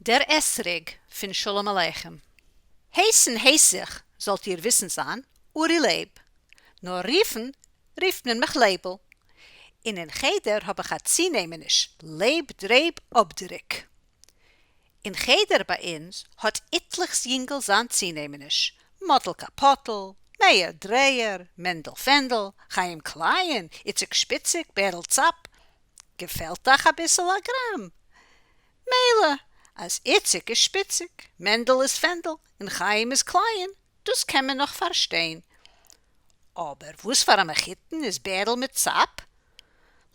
דער אתרוג פֿון שלום-עליכם. הײסן הײס איך, זאָלט איר װיסן זײַן, אורי לײב. נאָר רופֿן רופֿט מען מיך לײבל. און אין חדר האָב איך אַ צונעמעניש, לײב-דרײב-אָבדעריק. אין חדר בײַ אונדז האָט איטלעכס ייִנגל זײַן צונעמעניש, מאָטל קאַפּאָטל, מאיר דרײער, מענדל פֿענדל, חײם כלײַן, איציק שפּיציק, בערל צאַפּ. געפֿעלט אײַך אַ ביסל אַ גראַם? מילא, אַז איציק איז שפּיציק, מענדל איז פֿענדל און חײם איז כלײַן, דאָס קען מען נאָך פֿאַרשטײן. אָבער װאָס פֿאַר אַ מחותּן איז בערל מיט צאַפּ?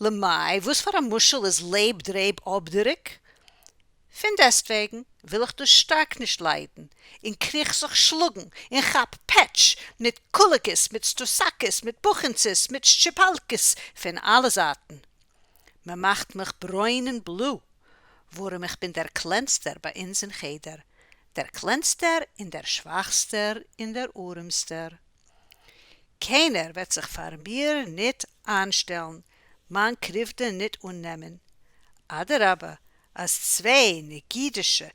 למאַי װאָס פֿאַר אַ משל איז לײב-דרײב-אָבדעריק? פֿון דעסטװעגן װיל איך דאָס שטאַרק נישט לײַדן און קריך זיך שלאָגן און כאַפּ פּעטש מיט קוליקעס, מיט סטוסאַקעס, מיט בוכענצעס, מיט שטשיפּאַלקעס פֿון אַלע זײַטן. מע מאַכט מיך ברױן און בלאָ, װאָרעם איך בין דער קלענסטער בײַ אונדז אין חדר, דער קלענסטער און דער שװאַכסטער און דער אָרעמסטער. קײנער װעט זיך פֿאַר מיר ניט אײַנשטעלן, מײַן קריװדע ניט אָננעמען. אַדרבה, אַז צװײ נגידישע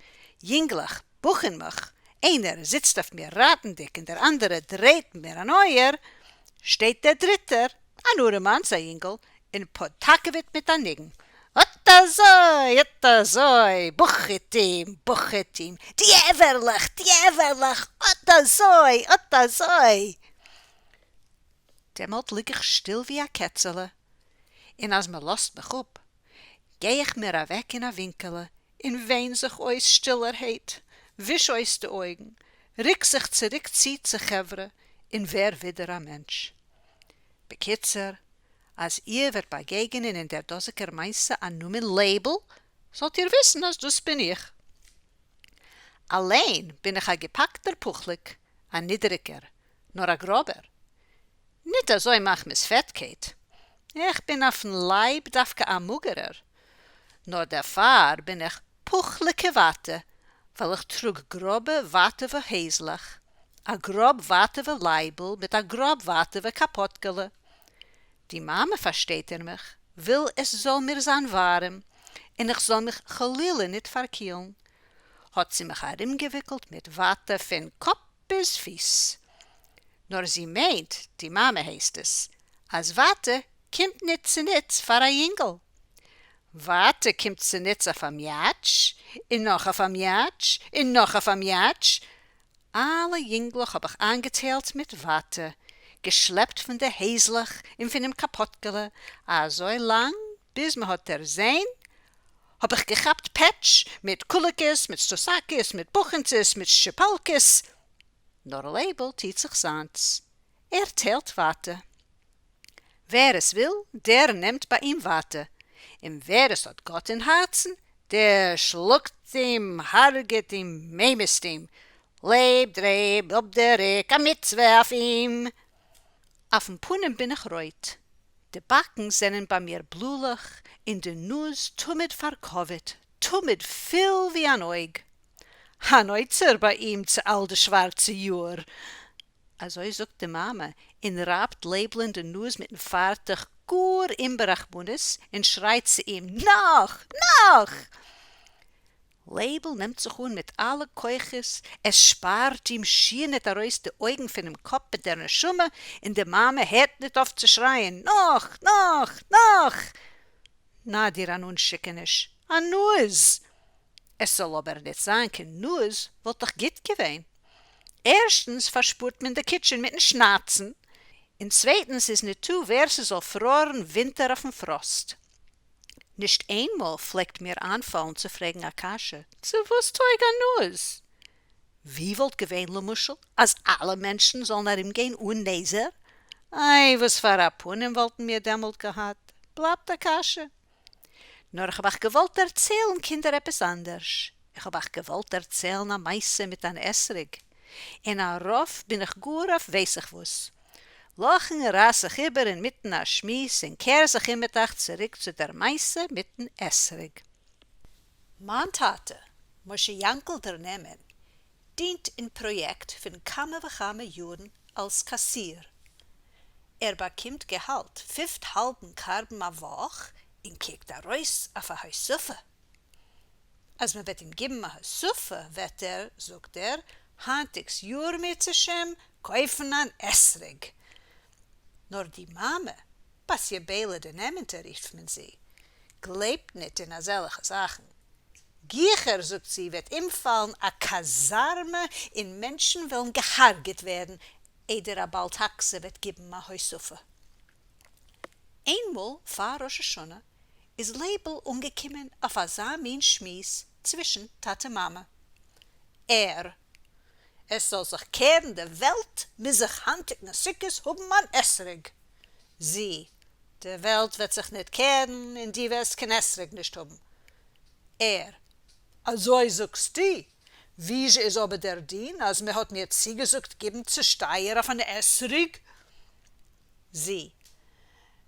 ייִנגלעך בוכען מיך, אײנער זיצט אױף מיר רײַטנדיק און דער אַנדערער דרײט מיר אַן אױער, שטײט דער דריטער, אַן אָרעמאַנס אַ ייִנגל, און פּאָדטאַקעװעט מיט אַ ניגון, אָט אַזױ, אָט אַזױ, בוכעט אים, בוכעט אים, די עבֿרלעך, די עבֿרלעך, אָט אַזױ, אָט אַזױ! דעמאָלט ליג איך שטיל װי אַ קעצעלע, און אַז מע לאָזט מיך אָפּ, גײ איך מיר אַװעק אין אַ װינקעלע און װײן זיך אױס שטילערהײט, װיש אױס די אױגן, רוק זיך צוריק צו צו חבֿרה און װער װידער אַ מענטש. בקיצור, אַז איר װעט באַגעגענען אין דער דאָזיקער מעשׂה אַ נאָמען לײבל, זאָלט איר װיסן, אַז דאָס בין איך. אַלײן בין איך אַ געפּאַקטער פּוכליק, אַ נידעריקער, נאָר אַ גראָבער. ניט אַזױ מחמת פֿעטקײט, איך בין אױפֿן לײַב דװקא אַ מאָגערער, נאָר דערפֿאַר בין איך פּוכליקעװאַטע, װײַל איך טראָג גראָבע װאַטעװע הײזלעך, אַ גראָב װאַטעװע לײַבל מיט אַ גראָב װאַטעװע קאַפּאָטקעלע. די מאַמע, פֿאַרשטײט איר מיך, װיל, עס זאָל מיר זײַן װאַרעם און איך זאָל מיך חלילה ניט פֿאַרקילן, האָט זי מיך אַרומגעװיקלט מיט װאַטע פֿון קאָפּ ביז פֿיס. נאָר זי מײנט, די מאַמע הײסט עס, אַז װאַטע קומט ניט צו ניץ פֿאַר אַ ייִנגל. װאַטע קומט צו ניץ אױף אַ מיאַטש, און נאָך אױף אַ מיאַטש, און נאָך אױף אַ מיאַטש. אַלע ייִנגלעך האָב איך אײַנגעטײלט מיט װאַטע, געשלעפּט פֿון די הײזלעך און פֿונעם קאַפּאָטקעלע אַזױ לאַנג, ביז מע האָט דערזען, האָב איך געכאַפּט פּעטש מיט קוליקעס, מיט סטוסאַקעס, מיט בוכענצעס, מיט שטשיפּאַלקעס. נאָר לײבל טוט זיך זײַנס, ער טײלט װאַטע. װער עס װיל, דער נעמט בײַ אים װאַטע, און װער עס האָט גאָט אין האַרצן, דער שלאָגט אים, הרגעט אים, ממיתט אים, לײב-דרײב, אָבדעריק, אַ מיצװה אױף אים! אױפֿן פּנים בין איך רױט, די באַקן זענען בײַ מיר בלאָלעך און די נאָז תּמיד פֿאַרקאָװעט, תּמיד פֿול װי אַן אױג. אַן אוצר בײַ אים צו אַלדע שװאַרצע יאָר! אַזױ זאָגט די מאַמע און רײַבט לײבלען די נאָז מיטן פֿאַרטעך גאָר אומברחמנות און שרײַט צו אים, נאָך! נאָך! לייבל נעמט זיך אן מיט אלע כוחות, עס שפארט אים שיער ניט ארויס די אויגן פונעם קאפ מיט דער נשמה, און די מאמע הערט ניט אויף צו שרייען, נאך! נאך! נאך! נא דיר אן אנשיקעניש, א נאז! עס זאל אבער ניט זיין קיין נאז, וואלט דאך גוט געווען. ערשטנס פארשפארט מען די קוטשען מיטן שנייצן, און צווייטנס איז ניטא ווער ס'זאל פרארן ווינטער אויפן פראסט. נישט איינמאל פלעגט מיר איינפאלן צו פרעגן א קשיא, צו וואס טויג א נאז? ווי וואלט געווען למשל אז אלע מענטשן זאלן ארומגיין אן נעזער? איי וואס פאר א פנים וואלטן מיר דעמאלט געהאט? בלייבט א קשיא. נאר איך האב אייך געוואלט דערציילן קינדער עפעס אנדערש, איך האב אייך געוואלט דערציילן א מעשה מיט אן אתרוג, און ארויף בין איך גאר אויף ווייס איך וואס. לכן רײַס איך איבער אין מיטן אַ שמועס און קער זיך אום מיט אײַך צוריק צו דער מעשׂה מיטן אתרוג. מײַן טאַטע, משה-יאַנקל דער נאמן, דינט אין פּראָיעקט פֿון כּמה וכמה יאָרן אַלס קאַסיר. ער באַקומט געהאַלט פֿופֿט-האַלבן קאַרבן אַ וואָך און קוקט אַרויס אויף אַ הוספֿה. אַז מע װעט אים גיבן אַ הוספה, װעט ער, זאָגט ער, הײַנטיקס יאָר מירצעשעם קױפֿן אַן אתרוג. נאָר די מאַמע, בתיה-בײלע די נעמענטע רופֿט מען זי, גלײבט ניט אין אַזעלכע זאַכן. גיכער, זאָגט זי, װעט אומפֿאַלן אַ קאַזאַרמע און מענטשן װעלן געהרגעט װערן, אײדער אַ בעל-טאַקסע װעט גיבן אַ הוספה. איינמאל פאר ראש השנה איז לייבל אנגעקומען אויף אזא מין שמועס צווישן טאטע מאמע. ער. עס זאל זיך קערן די וועלט מוז איך היינטיגן סוכות האבן אן אתרוג. זי. די וועלט וועט זיך ניט קערן און דו וועסט קיין אתרוג נישט האבן. ער. אזוי זאגסטו? ווי זשע איז אבער דער דין אז מען האט מיר צוגעזאגט גיבן צושטייער אויף אן אתרוג? זי.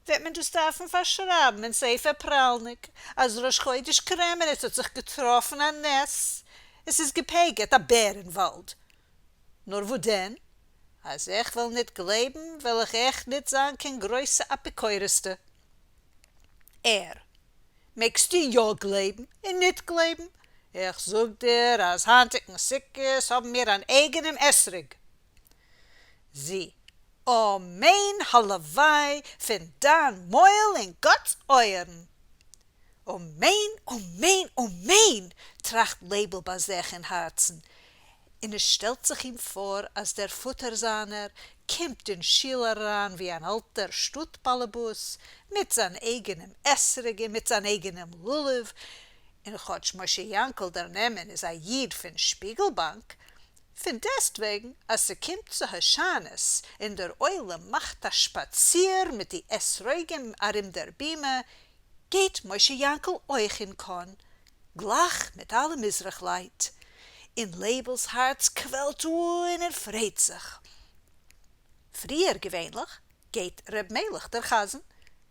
וועט מען דאס דארפן פארשרייבן אין ספר פראלניק אז ראש חודש קרעמעניץ האט זיך געטראפן א נס, עס איז געפגר'ט א בער אין וואלד. נאר וואו דען? אז איך וועל ניט גלייבן וועל איך עכט ניט זיין קיין גרויסע אפיקורס'טע. ער. מעגסטו יא גלייבן און ניט גלייבן, איך זאג דיר אז היינטיגן סוכות האבן מיר אן אייגענעם אתרוג. זי. אמן הלוואי פון דיין מויל אין גאט'ס אויערן. אמן אמן אמן! טראכט לייבל ביי זיך אין הארצן, און עס שטעלט זיך אים פאר אז דער פאטער זיינער קומט אין שול אריין ווי אן אלטער שטאט-באלעבאס, מיט זיין אייגענעם אתרוג און מיט זיין אייגענעם לולב, און כאטש משה יענקל דער נאמן איז א איד פון שפיגלבאנק, פון דעסטוועגן אז ס'קומט צו הושענות און דער עולם מאכט א שפאציר מיט די אתרוגים ארום דער בימה, גייט משה יענקל אויך אין קאן, גלייך מיט אלע מזרח לייט, און לייבל'ס הארץ קוועלט אן און פרייט זיך. פריער געווענליך גייט ר' מלך דער חזן,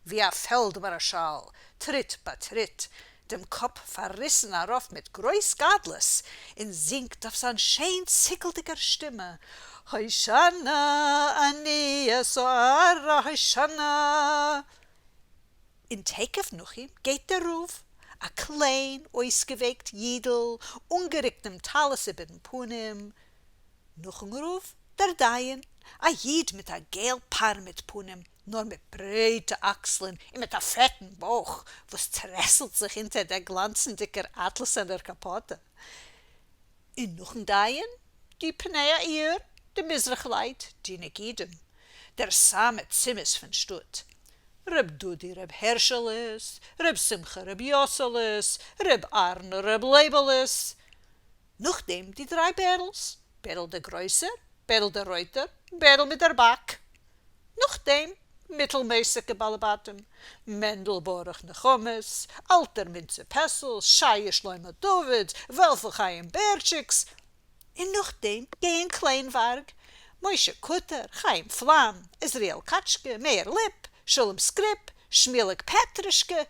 ווי א פעלדמארשאל, טריט ביי טריט, דעם קאפ פארריסן ארויף מיט גרויס גדלות, און זינגט אויף זיין שיין ציקלדיגער שטימע, הושענא אני אסוערה הושענא! און תיכף נאך אים גייט דער רב, א קליין אויסגעווייקט אידל, אנגערוקט דעם טלית איבערן פנים, נאכן רב, דער דיין, א איד מיט א געל פארמעט פנים, נאר מיט ברייטע אקסלען און מיט א פעטן בויך וואס טרעסלט זיך אונטער דער גלאנצנדיקער אטלעסענער קאפאטע. און נאכן דיין, די פני העיר, די מזרח לייט, די נגידים, דער סאמע צימעס פון שטאט, ר' דודי ר' הערשעלעס, ר' שמחה ר' יאסעלעס, ר' אהרן ר' לייבעלעס, נאכדעם די דריי בערלס, בערל דער גרויסער, בערל דער רויטער, בערל מיט דער באק. נאכדעם מיטלמעסיגע בעלי בתים, מענדל ברוך נחומ'ס, אלטער מינצע פעסל'ס, שייע שלמה דוד'ס, וועלוול חיים בערטשיק'ס, און נאכדעם גייען קליינווארג, משה קוטער, חיים פלאם, עזריאל קאטשקע, מאיר ליפ, שלום סקריפ, שמואליק פעטרישקע,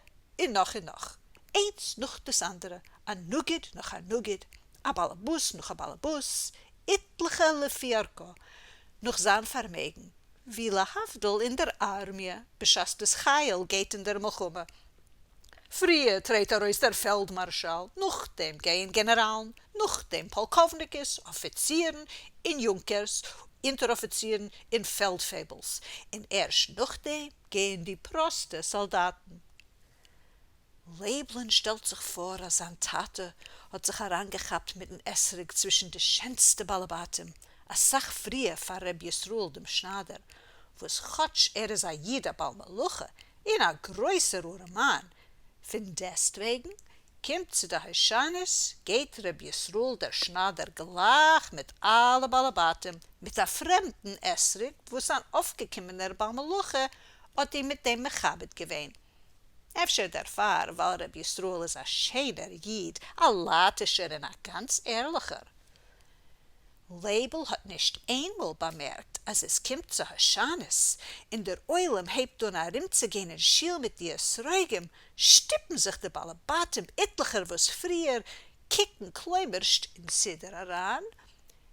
און נאך און נאך, איינס נאך דאס אנדערע, א נגיד נאך א נגיד, א באלעבאס נאך א באלעבאס, איטליכע לפי ערכו, נאך זיין פארמעגן, ווי להבדיל אין דער ארמיע בשעת דאס חיל גייט אין דער מלחמה. פריער טרעט ארויס דער פעלדמארשאל, נאכדעם גייען גענעראלן, נאכדעם פאלקאווניקעס, אפיצירן און יונקערס, אונטעראפיצירן און פעלדפעבלס, און ערשט נאכדעם גייען די פראסטע סאלדאטן. לייבלען שטעלט זיך פאר אז זיין טאטע האט זיך אריינגעכאפט מיטן אתרוג צווישן די שענסטע בעלי בתים אסאך פריער פאר ר' ישראל דעם שניידער, וואס כאטש ער איז א איד א בעל מלאכה און א גרויסער ארעמאן, פונדעסטוועגן קומט צו די הושענות גייט ר' ישראל דער שניידער גלייך מיט אלע בעלי בתים מיט א פרעמדן אתרוג וואס אן אויפגעקומענער בעל מלאכה האט אים מיט דעם מכבד געווען, אפשר דערפאר ווייל ר' ישראל איז א שענער איד, א לייטישער און א גאנץ ערליכער. לייבל האט נישט איינמאל באמערקט אז עס קומט צו הושענות און דער עולם הייבט אן ארומצוגיין אין שול מיט די אתרוגים, שטופן זיך די בעלי בתים איטליכער וואס פריער, קוקן כלומר'שט אין סידור אריין,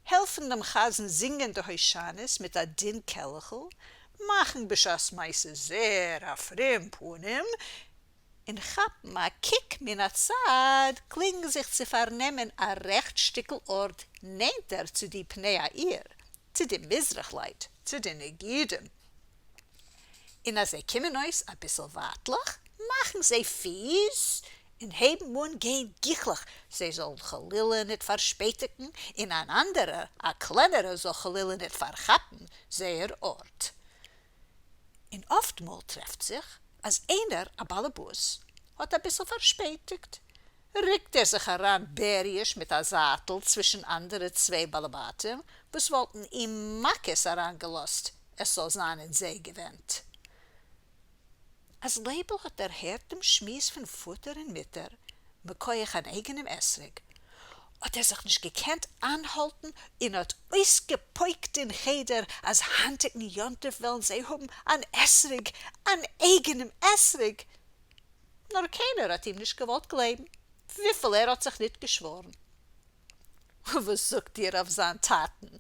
העלפן דעם חזן זינגען די הושענות מיט א דין קעלעכל, מאכן בשעת מעשה זעהר א פרום פנים. און כאַפּן אַ קוק מן הצד, קליגן זיך צו פֿאַרנעמען אַ רעכט שטיקל אָרט נענטער צו די פּני העיר, צו די מזרח-לײַט, צו די נגידים. און אַז זיי קומען אויס אַ ביסל ווײַטלעך, מאַכן זיי פֿיס און הייבן אָן גיין גיכלעך, זיי זאָלן חלילה ניט פֿאַרשפּעטיקן און אַן אַנדערער, אַ קלענערער, זאָל חלילה ניט פֿאַרכאַפּן זייער אָרט. און אָפֿט מאָל טרעפֿט זיך, אַז איינער אַ באַלעבאָס האָט אַ ביסל פֿאַרשפּעטיקט, רוקט ער זיך אַרײַן בעריש מיט אַ זײַטל צווישן אַנדערע צוויי באַלעבאַטים, וואָס וואָלטן אים מכּות אַרײַנגעלאָזט, עס זאָל זײַן אין זיי געווענדט. אַז לייבל האָט דערהערט דעם שמועס פֿון פֿאָטער און מוטער מכּוח אַן אייגענעם אתרוג, האָט ער זיך נישט געקענט אײַנהאַלטן און האָט אויסגעפּויקט אין חדר, אַז הײַנטיקן יום-טובֿ וועלן זיי האָבן אַן אתרוג, אַן אייגענעם אתרוג! נאָר קיינער האָט אים נישט געוואָלט גלייבן, וויפֿל ער האָט זיך ניט געשוואָרן. וואָס זאָגט איר אויף זײַן טאַטן?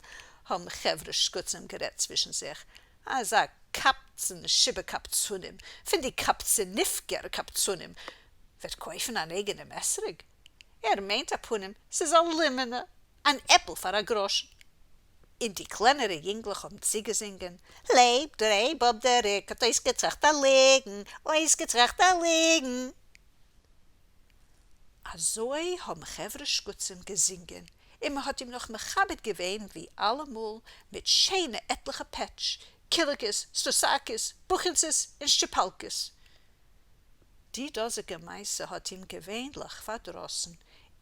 האָבן חבֿרה שקצים גערעדט צווישן זיך. אַזאַ קבצן שבקבצנים, פֿון די קבצניווקער קבצנים, וועט קויפֿן אַן אייגענעם אתרוג? ער מיינט, אַ פּנים, ס'איז אַ לימענע, אַן עפּל פֿאַר אַ גראָשן. און די קלענערע ייִנגלעך האָבן צוגעזונגען, לייב דרייב אָפּ דער ריק האָט אויסגעטראַכט אַ ליגן, אויסגעטראַכט אַ ליגן. אַזוי האָבן חבֿרה שקצים געזונגען, און מע האָט אים נאָך מכבד געווען, ווי אַלע מאָל, מיט שיינע עטלעכע פּעטש, קיליקעס, סטוסאַקעס, בוכינצעס און שטשיפּאַלקעס. די דאָזיקע מעשׂה האָט אים געװײנלעך פֿאַרדראָסן,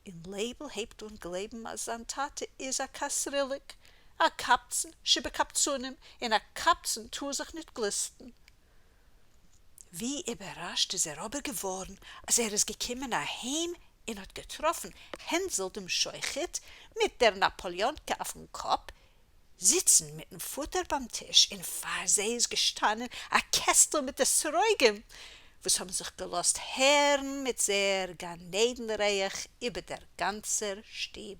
און לײבל הײבט אָן גלײבן, אַז זײַן טאַטע איז אַ כּתריליק, אַ קבצן שבקבצנים, און אַ קבצן טאָר זיך ניט גליסטן. װי איבערראַשט איז ער אָבער געװאָרן, אַז ער איז געקומען אַהײם און האָט געטראָפֿן הענדזל דעם שוחט מיט דער נאַפּאָלעאָנקע אױפֿן קאָפּ זיצן מיטן פאטער ביים טיש און פאר זיי איז געשטאנען א קעסטל מיט אתרוגים וואס האבן זיך געלאזט הערן מיט זייער גן עדן ריח איבער דער גאנצער שטוב.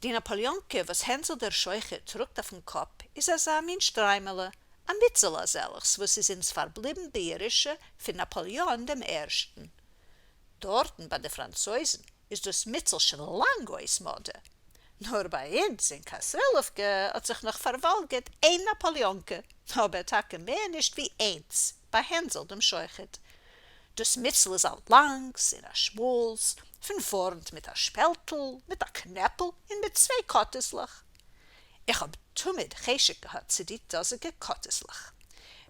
די נאפאליאנקע וואס הענזל דער שוחט טראגט אויפן קאפ איז אזא מין שטריימעלע, א מיצל אזעלכס וואס איז אונז פארבליבן בירושה פון נאפאליאן דעם ערשטן. דארטן ביי די פראנצויזן איז דאס מיצל שוין לאנג אויס מאדע. נאר ביי אונז אין כתרילעווקע האט זיך נאך פארוואלגערט איין נאפאליאנקע, אבער טאקע מער נישט ווי איינס, ביי הענזל דעם שוחט. דאס מיצל איז א לאנגס און א שמאלס, פון פארנט מיט א שפעלטל, מיט א קנעפל און מיט צוויי קאטעסלעך. איך האב תמיד חשק געהאט צו די דאזיגע קאטעסלעך.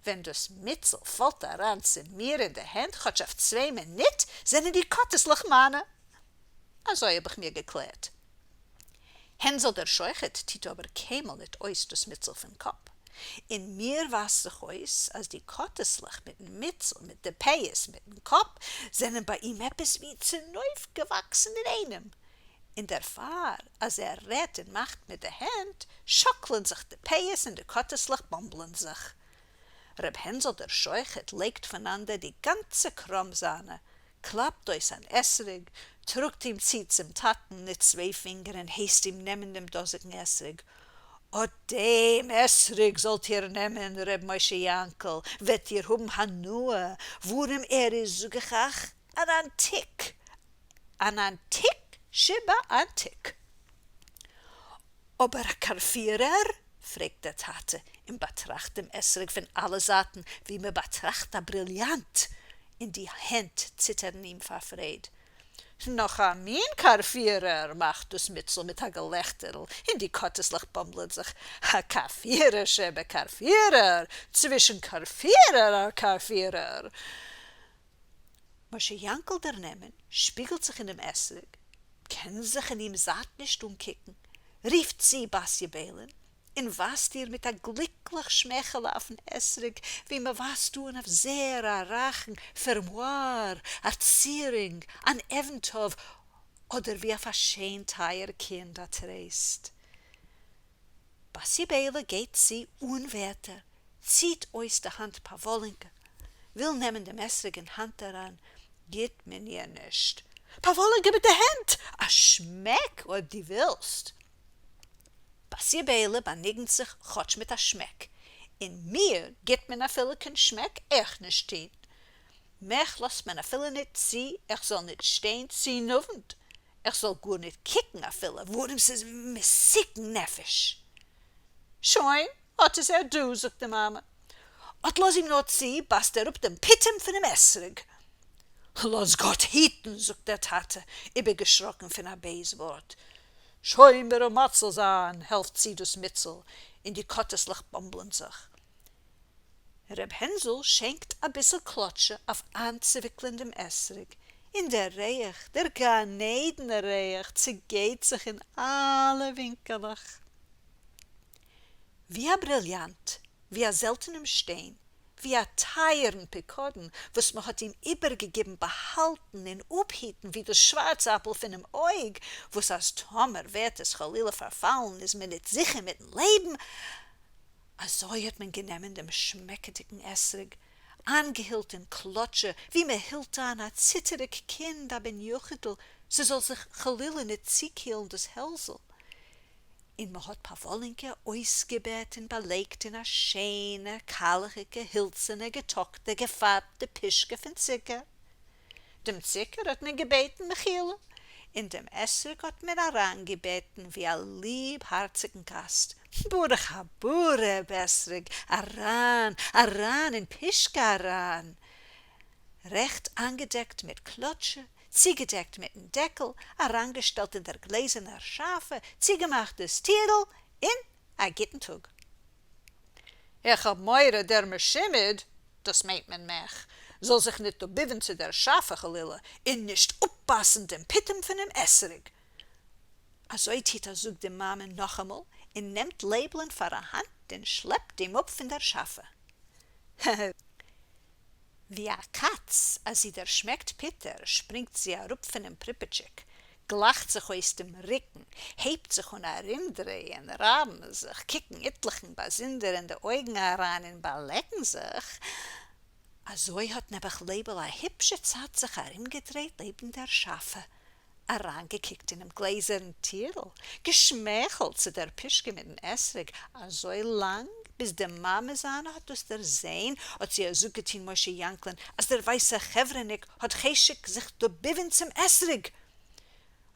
ווען דאס מיצל פאלט אריין צו מיר אין די הענט כאטש אויף צוויי מינוט, זענען די קאטעסלעך מיינע. אזוי האב איך מיר געקלערט. הענזל דער שוחט טוט אבער קיינמאל ניט אויס דאס מיצל פון קאפ. און מיר ווייזט זיך אויס, אז די קאטעסלעך מיטן מיצל, מיט די פאות, מיטן קאפ, זענען ביי אים עפעס ווי צונויפגעוואקסן אין איינעם. און דערפאר, אז ער רעדט און מאכט מיט די הענט, שאקלען זיך די פאות און די קאטעסלעך באמבלען זיך. ר' הענזל דער שוחט לייגט פונאנדער די גאנצע קראם זיינע, קלאפט אויס אן אתרוג, טראגט אים צו צום טאטן מיט צוויי פינגער און הייסט אים נעמען דעם דאזיגן אתרוג. אט דעם אתרוג זאלט איר נעמען, ר' משה יענקל, וועט איר האבן הנאה, ווארום ער איז, זאג איך אייך, אן אנטיק, אן אנטיק שבאנטיק. אבער א קארפירער? פרעגט דער טאטע און באטראכט דעם אתרוג פון אלע זייטן ווי מען באטראכט א בריליאנט, און די הענט ציטערן אים פאר פרייד. נאך א מין קארפירער! מאכט דאס מיצל מיט א געלעכטערל און די קאטעסלעך באמבלען זיך, א קארפירער שבקארפירער! צווישן קארפירער א קארפירער! משה יענקל דער נאמן שפּיגלט זיך אינעם אתרוג, קען זיך אין אים זאַט נישט אָנקוקן, רופֿט צו בתיה ביילען און ווײַזט איר מיט אַ גליקלעך שמייכעלע אויפֿן אתרוג, ווי מע ווײַזט אָן אויף זייער אַ רײַכן פֿערמואַר, אַ צירונג, אַן אבֿן-טובֿ, אָדער ווי אויף אַ שיין טײַער קינד אַ טרייסט. בתיה ביילע גייט צו אָן ווערטער, ציט אויס די האַנט פּאַוואָלינקע, וויל נעמען דעם אתרוג אין האַנט אַרײַן, גיט מען איר נישט. פּאַוואָלינקע מיט די הענט! אַ שמעק, אויב דו ווילסט! בתיה ביילע באַנוגנט זיך כאָטש מיט אַ שמעק, און מיר גיט מען אַפֿילו קיין שמעק אויך נישט טאָן. מעך לאָזט מען אַפֿילו ניט צו, איך זאָל ניט שטײן צו נאָװנט, איך זאָל גאָר ניט קוקן אַפֿילו, װאָרעם ס'איז מסוכּן-נפֿש. שױן, אָט איז ער דאָ, זאָגט די מאַמע. אָט לאָז אים נאָר צו, בײַסט ער אָפּ דעם פּיטום פֿונעם אתרוג. לאָז גאָט היטן, זאָגט דער טאַטע, איבערגעשראָקן פֿון אַ בײז װאָרט. שומר ומציל זײַן, העלפֿט צו דאָס מיצל, און די קאָטעסלעך באָמבלען זיך. ר' הענזל שענקט אַ ביסל קלאָטשע אויף אײַנצוּוויקלען דעם אתרוג, און דער ריח, דער גן-עדנער ריח, צעגייט זיך אין אַלע ווינקעלעך. ווי אַ בריליאַנט, ווי אַ זעלטענעם שטיין, ווי אַ טײַערן פּיקדון, וואָס מע האָט אים איבערגעגעבן באַהאַלטן און אָפּהיטן ווי דאָס שוואַרצאַפּל פֿונעם אויג, וואָס אַז טאָמער ווערט עס חלילה פֿאַרפֿאַלן, איז מען ניט זיכער מיטן לעבן, אַזױ האָט מען גענומען דעם שמעקעדיקן אתרוג, אײַנגעהילט אין קלאָטשע, װי מע הילט אײַן אַ ציטעריק קינד, אַ בן-יחידל, ס'זאָל זיך, חלילה, ניט צוקילן דאָס העלדזל. און מע האָט פּאַװאָלינקע אױסגעבעט און באַלײגט אין אַ שענע, קאַלעכיקע, הילצערנע, געטאָקטע, געפֿאַרבטע פּושקע פֿון צוקער. דעם צוקער האָט מען געבעטן מחילה, און דעם אתרוג האָט מען אַרײַנגעבעטן װי אַ ליבהאַרציקן גאַסט, ברוך הבא, רב אתרוג, אַרײַן, אַרײַן אין פּושקע אַרײַן! רעכט אײַנגעדעקט מיט קלאָטשע, צוגעדעקט מיטן דעקל, אַרײַנגעשטעלט אין דער גלעזערנער שאַפֿע, צוגעמאַכט דאָס טירל, און אַ גוטן טאָג! איך האָב מורא, דער משומד, דאָס מיינט מען מעך, זאָל זיך ניט דאָביווען צו דער שאַפֿע, חלילה, און נישט אָפּבײַסן דעם פּיטום פֿונעם אתרוג. אַזוי טוט אַ זאָג די מאַמע נאָכאַמאָל און נעמט לייבלען פֿאַר אַ האַנט און שלעפּט אים אָפּ פֿון דער שאַפֿע. ווי אַ קאַץ, אַז זי דערשמעקט פּוטער, שפּרינגט זי אַראָפּ פֿונעם פּריפּעטשיק, גלײַכט זיך אויס דעם רוקן, הייבט זיך אָן אַרומדרייען, רײַבן זיך, קוקן איטלעכן באַזונדער אין די אויגן אַרײַן און באַלעקן זיך. אַזוי האָט נעבעך לייבל אַ היפּשע צײַט זיך אַרומגעדרייט לעבן דער שאַפֿע, אַרײַנגעקוקט אינעם גלעזערן טירל, געשמייכלט צו דער פּושקע מיטן אתרוג אַזוי לאַנג, ביז די מאַמע זײַנע האָט דאָס דערזען, האָט זי אַ זאָג געטאָן משה-יאַנקלען, אַז דער ווײַסער חבֿרהניק האָט חשק זיך דאָביווען צום אתרוג.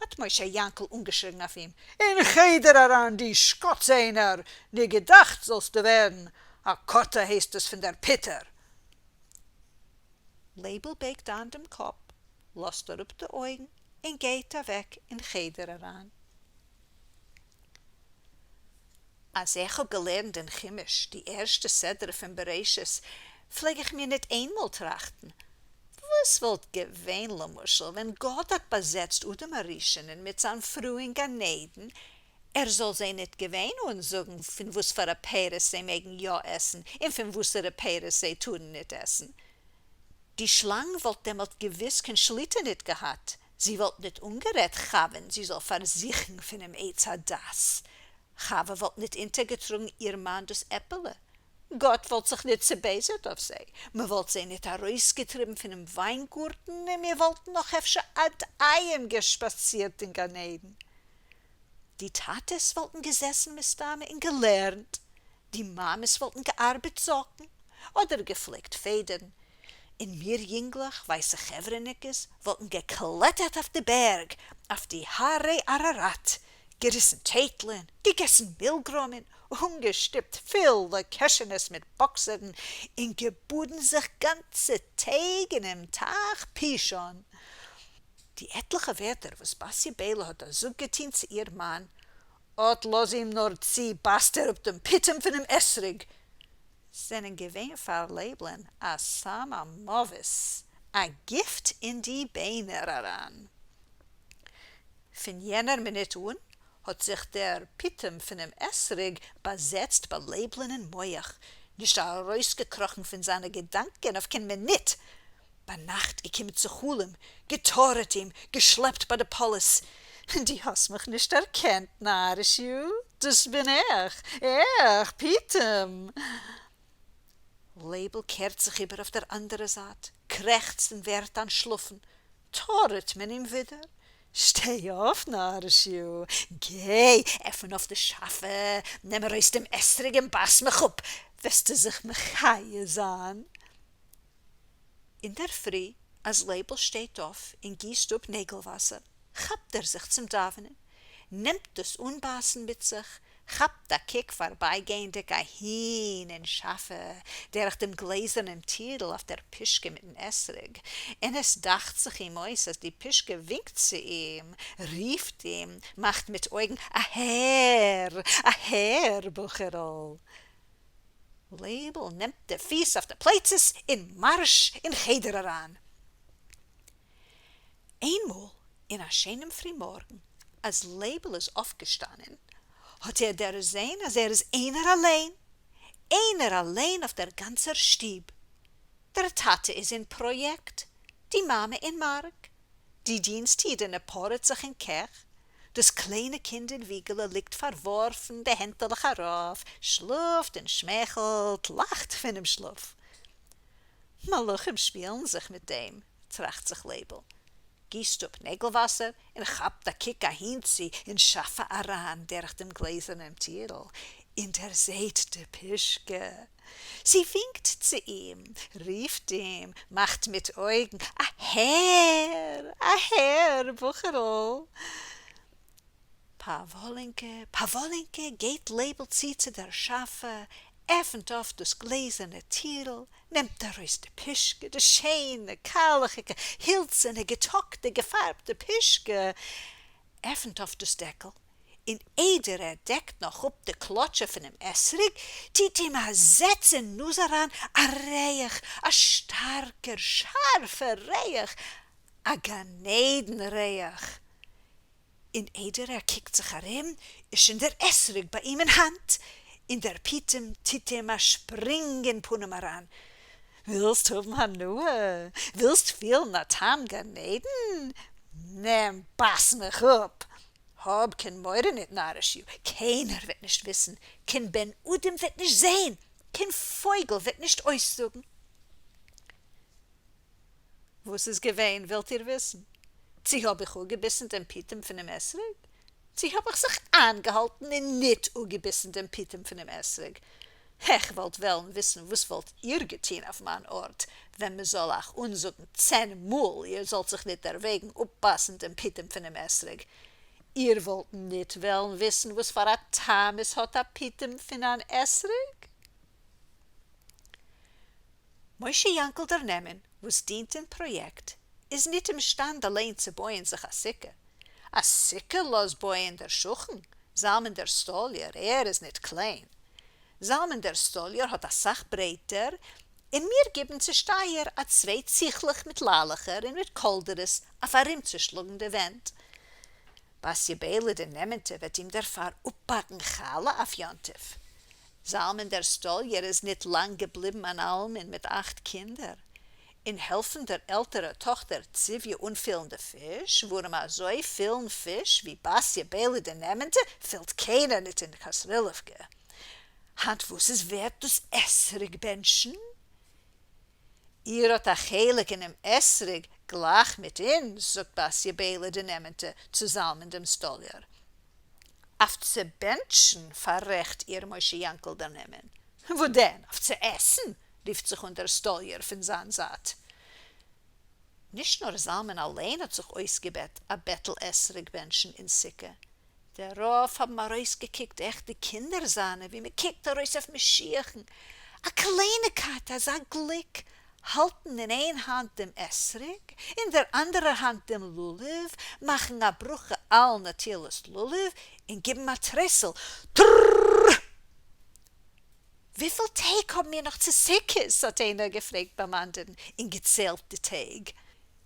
האָט משה-יאַנקל אָנגעשריגן אויף אים, אין חדר אַרײַן, דו שקאָץ איינער! ניט געדאַכט זאָלסטו ווערן אַ קאָטע, הייסט עס, פֿון דער פּוטער! לייבל בייגט אײַן דעם קאָפּ, לאָזט אַראָפּ די אױגן און גײט אַװעק אין חדר אַרײַן. אַז איך האָב געלערנט אין חומש די ערשטע סדרה פֿון בראשית, פֿלעג איך מיר ניט אײן מאָל טראַכטן, װאָס װאָלט געװען, למשל, װען גאָט האָט באַזעצט אדם הראשונען מיט זײַן פֿרױ אין גן-עדן, ער זאָל זײ ניט געװען אָנזאָגן, פֿון װאָס פֿאַר אַ פּירות זײ מעגן יאָ עסן און פֿון װאָסערע פּירות זײ טאָרן ניט עסן? די שלאַנג װאָלט דעמאָלט געװיס קײן שליטה ניט געהאַט, זי װאָלט ניט אָנגערעדט חװהן זי זאָל פֿאַרזוכן פֿונעם עץ-הדעת, חװה װאָלט ניט אונטערגעטראָגן איר מאַן דאָס עפּעלע, גאָט װאָלט זיך ניט צעבײזערט אױף זײ, מע װאָלט זײ ניט אַרױסגעטריבן פֿונעם װײַנגאָרטן און מיר װאָלטן נאָך אפֿשר עד-היום געשפּאַצירט אין גן-עדן. די טאַטעס װאָלטן געזעסן מסתּמא און געלערנט, די מאַמעס װאָלטן געאַרבעט זאָקן אָדער געפֿליקט פֿעדערן, און מיר ייִנגלעך, װײַסע חבֿרהניקעס, װאָלטן געקלעטערט אױף די בערג, אױף די הרי אַראַראַט, געריסן טײטלען, געגעסן מילגראָמען, אָנגעשטופּט פֿולע קעשענעס מיט באָקסערן און געבאָדן זיך גאַנצע טעג אינעם טײַך פּישון. די עטלעכע װערטער, װאָס בתיה-בײלע האָט אַ זאָג געטאָן צו איר מאַן, אָט לאָז אים נאָר צו, בײַסט ער אָפּ דעם פּיטום פֿונעם אתרוג! זענען געװען פֿאַר לײבלען אַ סם המװת, אַ גיפֿט אין די בײנער אַרײַן. פֿון יענער מינוט אָן האָט זיך דער פּיטום פֿונעם אתרוג באַזעצט בײַ לײבלען אין מוח, נישט אַרױסגעקראָכן פֿון זײַנע געדאַנקען אױף קײן מינוט, ביינאכט געקומען צו חלום, געטארעט אים, געשלעפט ביי די פאלעס, דו האסט מיך נישט דערקענט נארישיו? דאס בין איך, איך, פיטום! לייבל קערט זיך איבער אויף דער אנדערע זייט, קרעכצט און ווערט אנטשלאפן, טארעט מען אים ווידער, שטיי אויף נארישיו, גיי עפן אויף די שאפע, נעם ארויס דעם אתרוג און בייס מיך אפ, וועסטו זיך מחיה זיין. אינדערפרי אז לייבל שטייט אויף און גיסט אפ נעגל וואסער, כאפט ער זיך צום דאווענען, נעמט דאס אנבייסן מיט זיך, כאפט א קוק פארבייגייענדיג אהין אין שאפע דורך דעם גלעזערנעם טירל אויף דער פושקע מיטן אתרוג, און עס דאכט זיך אים אויס אז די פושקע ווינקט צו אים, רופט אים, מאכט מיט אויגן, אהער! אהער, בחור'ל! לייבל נעמט די פיס אויף די פלייצעס און מארש אין חדר אריין. איינמאל אין א שיינעם פרימארגן אז לייבל איז אויפגעשטאנען האט ער דערזען אז ער איז איינער אליין, איינער אליין אויף דער גאנצער שטוב. דער טאטע איז אין פראיעקט, די מאמע אין מארק, די דינסט-אידענע פארעט זיך אין קעך, דאס קליינע קינד אין וויגעלע ליגט פארווארפן, די הענטעלעך ארויף, שלאפט און שמייכלט, לאכט פונעם שלאף. מלאכים שפילן זיך מיט דעם, טראכט זיך לייבל, גיסט אפ נעגל וואסער און כאפט א קוק אהינצו אין שאפע אריין דורך דעם גלעזערנעם טירל, און דערזעט די פושקע. זי ווינקט צו אים, רופט אים, מאכט מיט אויגן, אהער! אהער, בחור'ל! פּאַוואָלינקע, פּאַוואָלינקע, גייט לייבל צו צו דער שאַפֿע, עפֿנט אויף דאָס גלעזערנע טירל, נעמט אַרויס די פּושקע, די שיינע, קאַלעכיקע, הילצערנע, געטאָקטע, געפֿאַרבטע פּושקע, עפֿנט אויף דאָס דעקל, און איידער ער דעקט נאָך אָפּ די קלאָטשע פֿונעם אתרוג, טוט אים אַ זעץ אין נאָז אַרײַן אַ ריח, אַ שטאַרקער, שאַרפֿער ריח, אַ גן-עדן-ריח! און איידער ער קוקט זיך ארום איז שוין דער אתרוג ביי אים אין האנט, און דער פיטום טוט אים א שפרינג אין פנים אריין, ווילסט האבן הנאה? ווילסט פילן א טעם גן עדן? נעם בייס מיך אפ! האב קיין מורא ניט נארישיו, קיינער וועט נישט וויסן, קיין בן אדם וועט נישט זען, קיין פויגל וועט נישט אויסזאגן. וואס איז געווען ווילט איר וויסן? צי האב איך אפגעביסן דעם פיטום פונעם אתרוג? צי האב איך זיך איינגעהאלטן און ניט אפגעביסן דעם פיטום פונעם אתרוג? איך וואלט וועלן וויסן וואס וואלט איר געטון אויף מיין ארט ווען מען זאל אייך אנזאגן צען מאל איר זאלט זיך ניט דערוועגן אפבייסן דעם פיטום פונעם אתרוג? איר וואלט ניט וועלן וויסן וואס פאר א טעם עס האט א פיטום פון אן אתרוג? משה יאנקל דער נאמן וואס דינט אין פראיעקט איז ניט אימשטאנד אליין צו בויען זיך א סוכה. א סוכה לאז בויען דער שכן, זלמן דער סטאליער, ער איז ניט קליין. זלמן דער סטאליער האט א סך ברעטער, און מיר גיבן צושטייער א צוויי ציכלעך מיט ליילעכער און מיט קאלדערעס אויף ארומצושלאגן די ווענט. בתיה ביילע די נאמנטע וועט אים דערפאר אפבאקן חלה אויף יום טוב. זלמן דער סטאָליער איז ניט לאַנג געבליבן אַן אַלמן מיט אַכט קינדער, און העלפֿן דער עלטערער טאָכטער צבֿיה אָנפֿילן די פֿיש, וואָרעם אַזוי פֿילן פֿיש, ווי בתיה ביילע די נאמנטע, פֿילט קיינער ניט אין כּתרילעווקע. הײַנט וואָס איז ווערט דאָס אתרוג בענטשן? איר האָט אַ חלק אינעם אתרוג גלײַך מיט אונדז, זאָגט בתיה ביילע די נאמנטע צו זלמן דעם סטאָליער. אויף צו בענטשן פאררעכט איר משה יאנקל דער נאמן. וואו דען? אויף צו עסן! רופט זיך אן דער סטאליער פון זיין זייט. נישט נאר זלמן אליין האט זיך אויסגעבעט א בעטל אתרוג בענטשן אין סוכה, דערויף האבן ארויסגעקוקט עכט די קינדער זיינע ווי מען קוקט ארויס אויף משיח'ן, א קלייניגקייט אזא גליק, האלטן אין איין האנט דעם אתרוג, אין דער אנדערער האנט דעם לולב, מאכן א ברכה על נטילת לולב, און גיבן א טרייסל, טררררר! וויפיל טעג האבן מיר נאך צו סוכות? האט איינער געפרעגט ביים אנדערן און געציילט די טעג.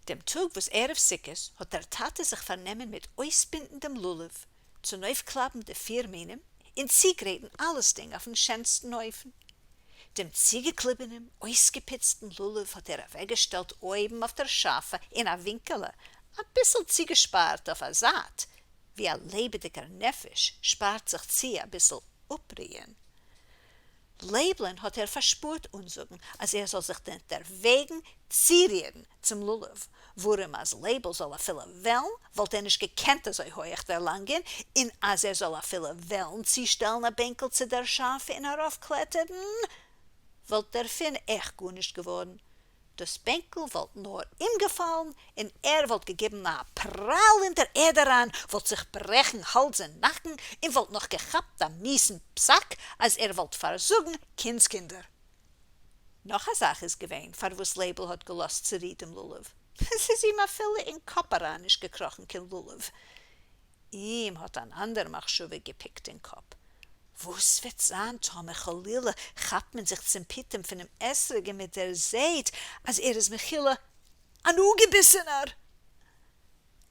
דעם טאג וואס ערב סוכות האט דער טאטע זיך פארנומען מיט אויסבינדן דעם לולב, צונויפקלאפן די פיר מינים און צוגרייטן אלעסדינג אויפן שענסטן אופן. דעם צוגעקליבענעם, אויסגעפּוצטן לולב האָט ער אַוועקגעשטעלט אויבן אויף דער שאַפֿע אין אַ ווינקעלע, אַ ביסל צוגעשפּאַרט אויף אַ זײַט, ווי אַ לעבעדיקער נפֿש שפּאַרט זיך צו אַ ביסל אָפּרוען. לייבלען האָט ער פֿאַרשפּאָרט אָנזאָגן, אַז ער זאָל זיך ניט דערוועגן צורירן צום לולב, וואָרעם אַז לייבל זאָל אַפֿילו וועלן, וואָלט ער נישט געקענט אַזוי הויך דערלאַנגען, און אַז ער זאָל אַפֿילו וועלן צושטעלן אַ בענקל צו דער שאַפֿע און אַרויפֿקלעטערן, וואָלט דערפֿון אויך גאָרנישט געוואָרן. דאָס בענקל װאָלט נאָר אומגעפֿאַלן און ער װאָלט געגעבן אַ פּראַל אין דער ערד אַרײַן, װאָלט זיך ברעכן האַלדז און נאַקן און װאָלט נאָך געכאַפּט אַ מיאוסן פּסק, אַז ער װאָלט פֿאַרזאָגן קינדסקינדער. נאָך אַ זאַך איז געװען, פֿאַר װאָס לײבל האָט געלאָזט צורו דעם לולבֿ. ס'איז אים אַפֿילו אין קאָפּ אַרײַן נישט געקראָכן קײן לולבֿ. אים האָט אַן אַנדער מחשבֿה געפּיקט אין קאָפּ, װאָס װעט זײַן, טאָמער, חלילה, כאַפּט מען זיך צום פּיטום פֿונעם אתרוג און מע דערזעט, אַז ער איז מחילה אַן אָפּגעביסענער?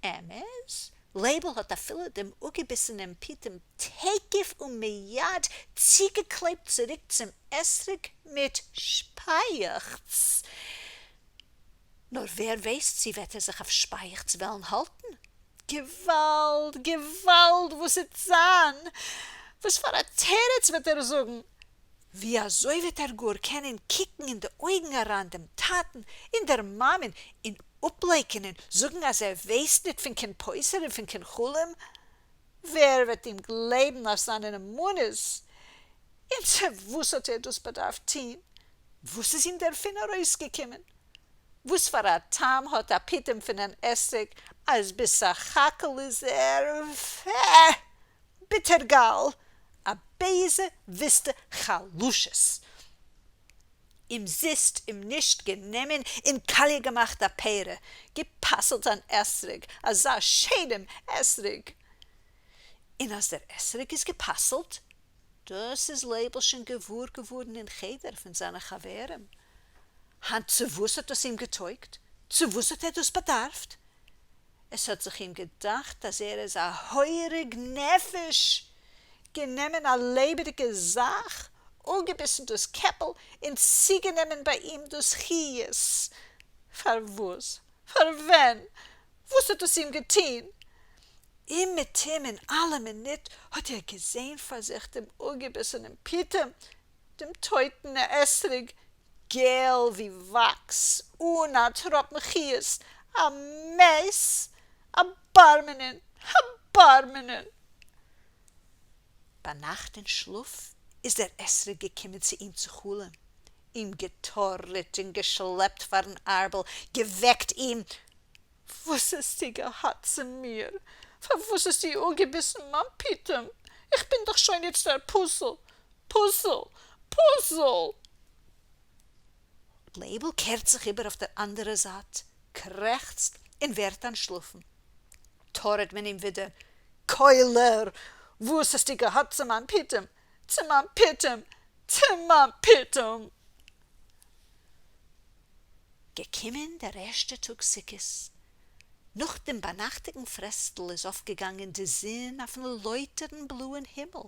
אמת, לײבל האָט אַפֿילו דעם אָפּגעביסענעם פּיטום תּיכּף ומיד צוגעקלעפּט צוריק צום אתרוג מיט שפּײַעכץ. נאָר װער װײס, צי װעט ער זיך אױף שפּײַעכץ װעלן האַלטן? געװאַלד! געװאַלד! װאָס װעט זײַן? װאָס פֿאַר אַ תּירוץ װעט ער זאָגן? װי אַזױ װעט ער גאָר קענען קוקן אין די אױגן אַרײַן דעם טאַטן און דער מאַמען און אָפּלײקענען, זאָגן, אַז ער װײס ניט פֿון קײן פּותר און פֿון קײן חלום? װער װעט אים גלײבן אױף זײַנע נאמנות? און צו װאָס האָט ער דאָס באַדאַרפֿט טאָן? װאָס איז אים דערפֿון אַרױסגעקומען? װאָס פֿאַר אַ טעם האָט אַ פּיטום פֿון אַן אתרוג, אַז בסך-הכּל איז ער, פֿע! ביטער-גאַל, אַ בײזע, װיסטע חלשות! אומזיסט, אומנישט גענומען און קאַליע געמאַכט אַ פּרא, געפּסלט אַן אתרוג, אַזאַ שענעם אתרוג! און אַז דער אתרוג איז געפּסלט, דאָס איז לײבל שױן געװאָר געװאָרן אין חדר פֿון זײַנע חבֿרים. הײַנט צו װאָס האָט דאָס אים געטױגט? צו װאָס האָט ער דאָס באַדאַרפֿט? עס האָט זיך אים געדאַכט, אַז ער איז אַ הורג נפֿש, גענומען אַ לעבעדיקע זאַך, אָפּגעביסן דאָס קעפּל און צוגענומען בײַ אים דאָס חיות. פֿאַר װאָס? פֿאַר װען? װאָס האָט דאָס אים געטאָן? אומעטום אין אַלע מינוט האָט ער געזען פֿאַר זיך דעם אָפּגעביסענעם פּיטום, דעם טױטן אתרוג, געל ווי וואקס, אן א טראפן חיות, א מת, א בר מינן, א בר מינן. ביינאכט אין שלאף איז דער אתרוג געקומען צו אים צו חלום, אים געטארעט און געשלעפט פארן ארבל, געוועקט אים, וואס האסטו געהאט צו מיר? פארוואס האסטו אפגעביסן מיין פיטום? איך בין דאך שוין איצטער פסול! פסול! פסול! לייבל קערט זיך איבער אויף דער אנדערע זייט, קרעכצט און ווערט אנטשלאפן. טארעט מען אים ווידער, קוילער! וואס האסטו געהאט צו מיין פיטום? צו מיין פיטום! צו מיין פיטום! געקומען דער ערשטער טאָג סוכּות. נאָך דעם בײַנאַכטיקן פֿרעסטל איז אױפֿגעגאַנגען די זון אױפֿן לױטערן בלאָען הימל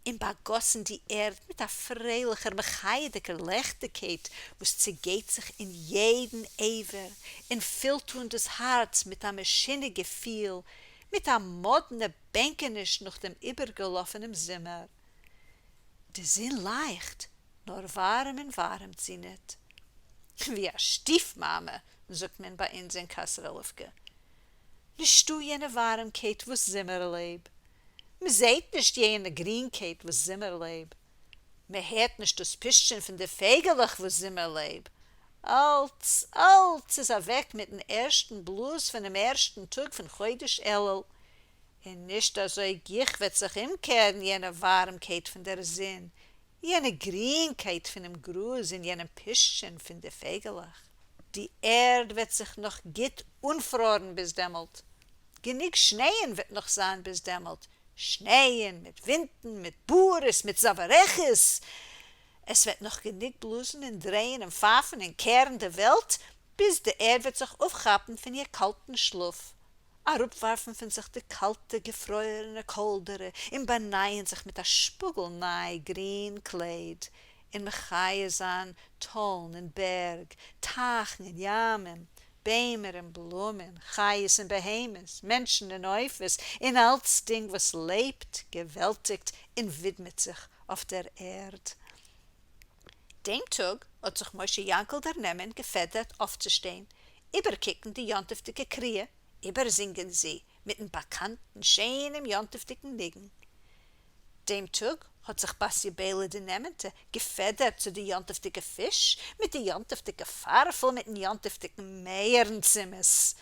און באַגאָסן די ערד מיט אַ פֿרײלעכער מחייהדיקער ליכטיקײט, װאָס צעגײט זיך אין יעדן אבֿר און פֿילט אָן דאָס האַרץ מיט אַ משונה געפֿיל, מיט אַ מאָדנע בענקעניש נאָך דעם איבערגעלאָפֿענעם זומער. די זון לײַכט, נאָר װאַרעמען װאַרעמט זי ניט. װי אַ שטיפֿמאַמע, זאָגט מען בײַ אונדז אין כּתרילעװקע. נישטאָ יענע װאַרעמקײט, װאָס זומער-לעב. מע זעט נישט יענע גרינקײט, װאָס זומער-לעב. מע הערט נישט דאָס פּישטשען פֿון די פֿײגעלעך, װאָס זומער-לעב. אַלץ, אַלץ איז אַװעק מיטן ערשטן בלאָז פֿונעם ערשטן טאָג פֿון חודש אלול. און נישט אַזױ גיך װעט זיך אומקערן יענע װאַרעמקײט פֿון דער זון, יענע גרינקײט פֿונעם גראָז און יענעם פּישטשען פֿון די פֿײגעלעך. די ערד װעט זיך נאָך גוט אָנפֿראָרן ביז דעמאָלט. גענוג שנײען װעט נאָך זײַן ביז דעמאָלט, שנײען מיט װינטן, מיט בורעס, מיט זאַװערעכעס. עס װעט נאָך גענוג בלאָזן און דרײען און פֿײַפֿן און קערן די װעלט, ביז די ערד װעט זיך אױפֿכאַפּן פֿון איר קאַלטן שלאָף אַראָפּוואַרפֿן פֿון זיך די קאַלטע געפֿרוירענע קאָלדערע און באַנײַען זיך מיט אַ שפּאָגל-נײַ גרין קלייד און מחיה זײַן טאָלן און בערג, טײַכן און ימים, ביימער און בלומען, חיות און בהמות, מענטשן און עופֿות, און אַלצדינג וואָס לעבט, געוועלטיקט און ווידמעט זיך אויף דער ערד. דעם טאָג האָט זיך משה יאַנקל דערנומען געפֿעדערט אויפֿצושטיין, איבערקוקן די יום-טובֿדיקע קריאה, איבערזינגען זי מיטן באַקאַנטן שענעם יום-טובֿדיקן ניגון. דעם טאָג האָט זיך בתיה-ביילע די נעמענטע געפֿעדערט צו די יום-טובֿדיקע פֿיש מיט די יום-טובֿדיקע פֿאַרפֿל מיטן יום-טובֿדיקן מייערן-צימעס.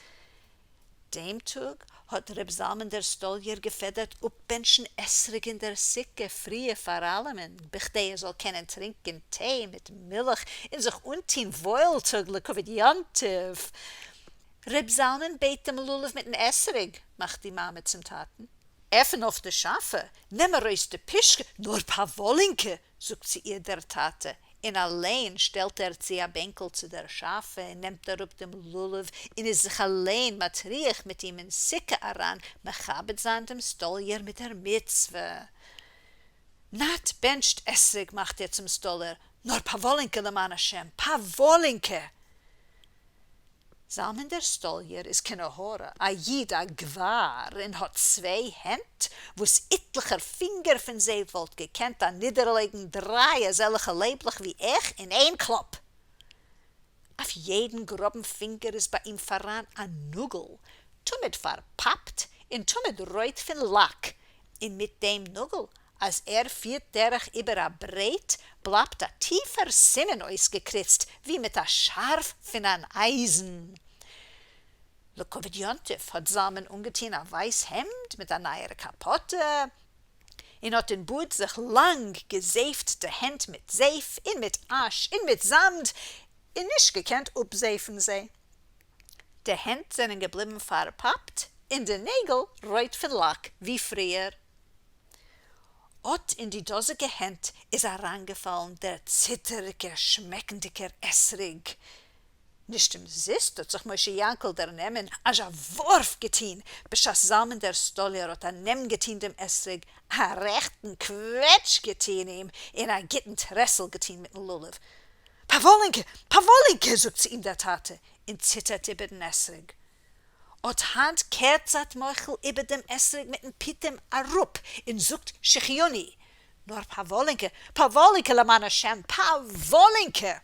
דעם טאָג האָט רב זלמן דער סטאָליער געפֿעדערט אָפּבענטשן אתרוג אין דער סוכּה פֿריִער פֿאַר אַלעמען, בכדי ער זאָל קענען טרינקען טיי מיט מילך און זיך אָנטאָן וואוילטאָג לכּבֿוד יום-טובֿ. רב זלמן בייט דעם לולבֿ מיטן אתרוג, מאַכט די מאַמע צום טאַטן. עפֿן אויף די שאַפֿע, נעם אַרויס די פּושקע, נאָר פּאַוואָלינקע! זאָגט צו איר דער טאַטע, און אַליין שטעלט ער צו אַ בענקל צו דער שאַפֿע און נעמט אַראָפּ דעם לולבֿ און איז זיך אַליין מטריח מיט אים אין סוכּה אַרײַן מכבד זײַן דעם סטאָליער מיט דער מיצווה. נאַט, בענטשט אתרוג, מאַכט ער צום סטאָלער, נאָר פּאַוואָלינקע, למען-השם, פּאַוואָלינקע! זלמן דער סטאָליער איז קיין-עין-הרע אַ ייִד אַ גבֿר און האָט צוויי הענט, וואָס איטלעכער פֿינגער פֿון זיי וואָלט געקענט אַנידערלייגן דרײַ אַזעלכע לייבלעך ווי איך אין איין קלאַפּ. אויף יעדן גראָבן פֿינגער איז בײַ אים פֿאַראַן אַ נאָגל, תּמיד פֿאַרפּאַפּט און תּמיד רויט פֿון לאַק, און מיט דעם נאָגל אַז ער פֿירט דורך איבער אַ ברעט, בלײַבט אַ טיפֿער סימן אויסגעקריצט, ווי מיט אַ שאַרף פֿון אַן אײַזן. לכּבֿוד יום-טובֿ האָט זלמן אָנגעטאָן אַ ווײַס העמד מיט אַ נײַער קאַפּאָטע און האָט אין באָד זיך לאַנג געזייפֿט די הענט מיט זייף און מיט אַש און מיט זאַמד און נישט געקענט אָפּזייפֿן זיי. די הענט זענען געבליבן פֿאַרפּאַפּט און די נעגל רויט פֿון לאַק, ווי פֿריִער. אָט אין די דאָזיקע הענט איז אַרײַנגעפֿאַלן דער ציטעריקער שמעקנדיקער אתרוג. נישט אומזיסט האָט זיך משה-יאַנקל דערנעמען אַזש אַ וואָרף געטאָן, בשעת זלמן דער סטאָליער האָט אַ נעם געטאָן דעם אתרוג, אַ רעכטן קוועטש געטאָן אים און אַ גוטן טרעסל געטאָן מיטן לולבֿ. פּאַוואָלינקע! פּאַוואָלינקע! זאָגט צו אים דער טאַטע און ציטערט איבערן אתרוג. אָט הײַנט קערט זײַט מוחל איבער דעם אתרוג מיטן פּיטום אַראָפּ און זאָגט שהחיינו, נאָר פּאַוואָלינקע, פּאַוואָלינקע, למען השם, פּאַוואָלינקע!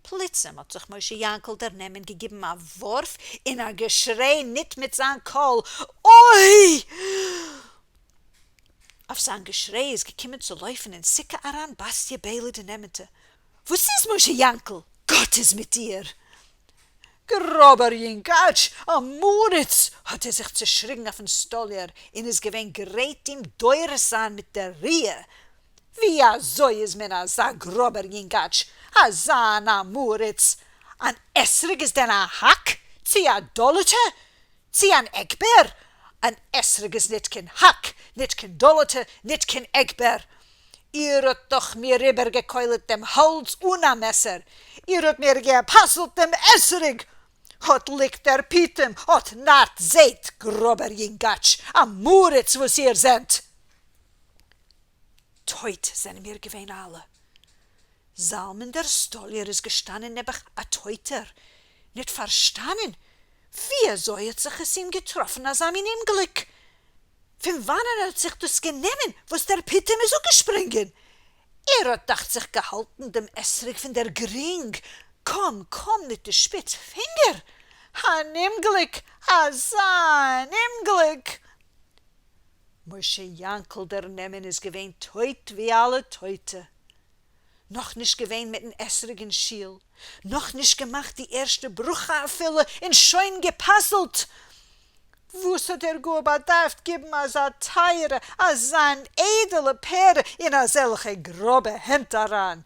פּלוצעם האָט זיך משה-יאַנקל דערנעמען געגעבן אַ וואָרף און אַ געשריי ניט מיט זײַן קול, אוי! אויף זײַן געשריי איז געקומען צו לויפֿן אין סוכּה אַרײַן בתיה-ביילע די נעמענטע. וואָס איז, משה-יאַנקל? גאָט איז מיט דיר! גראָבער יונגאַטש, עם-הארץ! האָט ער זיך צעשריגן אויפֿן סטאָליער און איז געווען גרייט אים דורס זײַן מיט דער ראיה. ווי אַזוי איז מען אַזאַ גראָבער יונגאַטש, אַזאַ עם-הארץ? אַן אתרוג איז דען אַ האַק, צי אַ דאָלעטע, צי אַן עגבער? אַן אתרוג איז ניט קיין האַק, ניט קיין דאָלעטע, ניט קיין עגבער. איר האָט דאָך מיר איבערגעקוילעט דעם האַלדז אָן אַ מעסער! איר האָט מיר געפּסלט דעם אתרוג! אָט ליגט דער פּיטום, אָט נאַט, זעט, גראָבער יונגאַטש, עם-הארץ וואָס איר זענט! טויט זענען מיר געווען אַלע. זלמן דער סטאָליער איז געשטאַנען נעבעך אַ טויטער, ניט פֿאַרשטאַנען, ווי אַזוי האָט זיך עס אים געטראָפֿן אַזאַ מין אומגליק? פֿון װאַנען האָט זיך דאָס גענומען, װאָס דער פּיטום איז אָפּגעשפּרונגען? ער האָט, דאַכט זיך, געהאַלטן דעם אתרוג פֿון דער גרינג, קױם, קױם מיט די שפּיץ פֿינגער. אַן אומגליק! אַזאַ אַן אומגליק! משה-יאַנקל דער נעמען איז געװען טױט װי אַלע טױטע. נאך נישט געווען מיטן אתרוג אין שול, נאך נישט געמאכט די ערשטע ברכה אפילו און שוין גע'פסל'ט! וואס האט ער גאר באדארפט גיבן אזא טייערע, אזאן איידעלע פרי אין אזעלכע גראבע הענט אריין?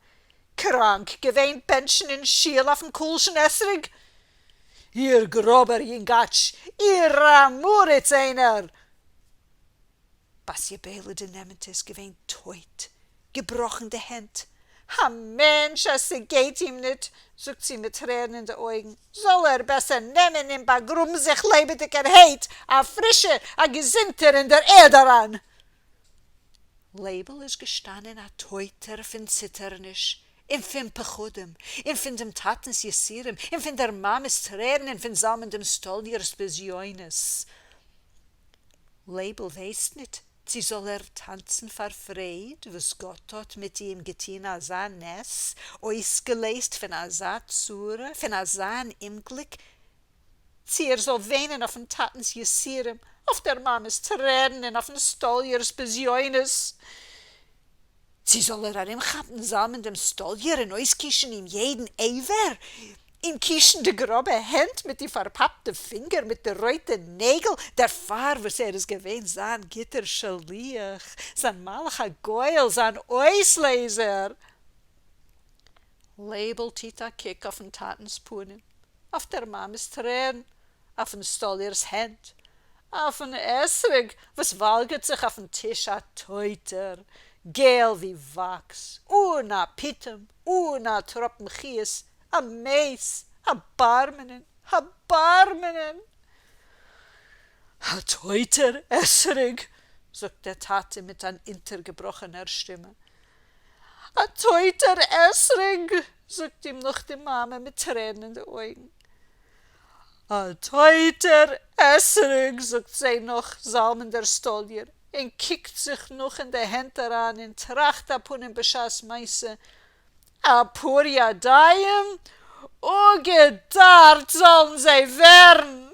קראנק געווען בענטשן אין שול אויפן קהל'שן אתרוג? איר גראבער יונגאטש, איר עם הארץ איינער! בתיה ביילע די נעמענטע איז געווען טויט, געבראָכן די הענט. אַ מענטש, אַז ס'גייט אים ניט, זאָגט זי מיט טרערן אין די אויגן, זאָל ער בעסער נעמען און באַגראָבן זיך לעבעדיקערהייט, אַ פֿרישער, אַ געזונטער אין דער ערד אַרײַן! לייבל איז געשטאַנען אַ טויטער פֿון ציטערניש און פֿון פּחדים, און פֿון דעם טאַטנס יסורים, און פֿון דער מאַמעס טרערן און פֿון זלמן דעם סטאָליערס בזיונות. לייבל ווייסט ניט, צי זאָל ער טאַנצן פֿאַר פֿרייד, וואָס גאָט האָט מיט אים געטאָן אַזאַ נס, אויסגעלייזט פֿון אַזאַ צרה, פֿון אַזאַן אומגליק, צי ער זאָל וויינען אויפֿן טאַטנס יסורים, אויף דער מאַמעס טרערן און אויפֿן סטאָליערס בזיונות. צי זאָל ער אַרומכאַפּן זלמן דעם סטאָליער און אויסקישן אים יעדן אבֿר, אים קישן די גראָבע הענט מיט די פֿאַרפּאַפּטע פֿינגער מיט די רויטע נעגל, דערפֿאַר וואָס ער איז געווען זײַן גוטער שליח, זײַן מלאך-הגואל, זײַן אויסלייזער? לייבל טוט אַ קוק אויפֿן טאַטנס פּנים, אויף דער מאַמעס טרערן, אויפֿן סטאָליערס הענט, אויפֿן אתרוג, וואָס וואַלגערט זיך אויפֿן טיש אַ טויטער, געל ווי וואַקס, אָן אַ פּיטום, אָן אַ טראָפּן חיות, אַ מת, אַ בר-מינן, אַ בר-מינן! אַ טויטער אתרוג! זאָגט דער טאַטע מיט אַן אונטערגעבראָכענער שטימע. אַ טויטער אתרוג! זאָגט אים נאָך די מאַמע מיט טרערן אין די אויגן. אַ טויטער אתרוג! זאָגט זיי נאָך זלמן דער סטאָליער און קוקט זיך נאָך אין די הענט אַרײַן און טראַכט אַ פּנים בשעת-מעשׂה, אַ פּאָר ידיים? אָפּגעדאַרט זאָלן זיי ווערן!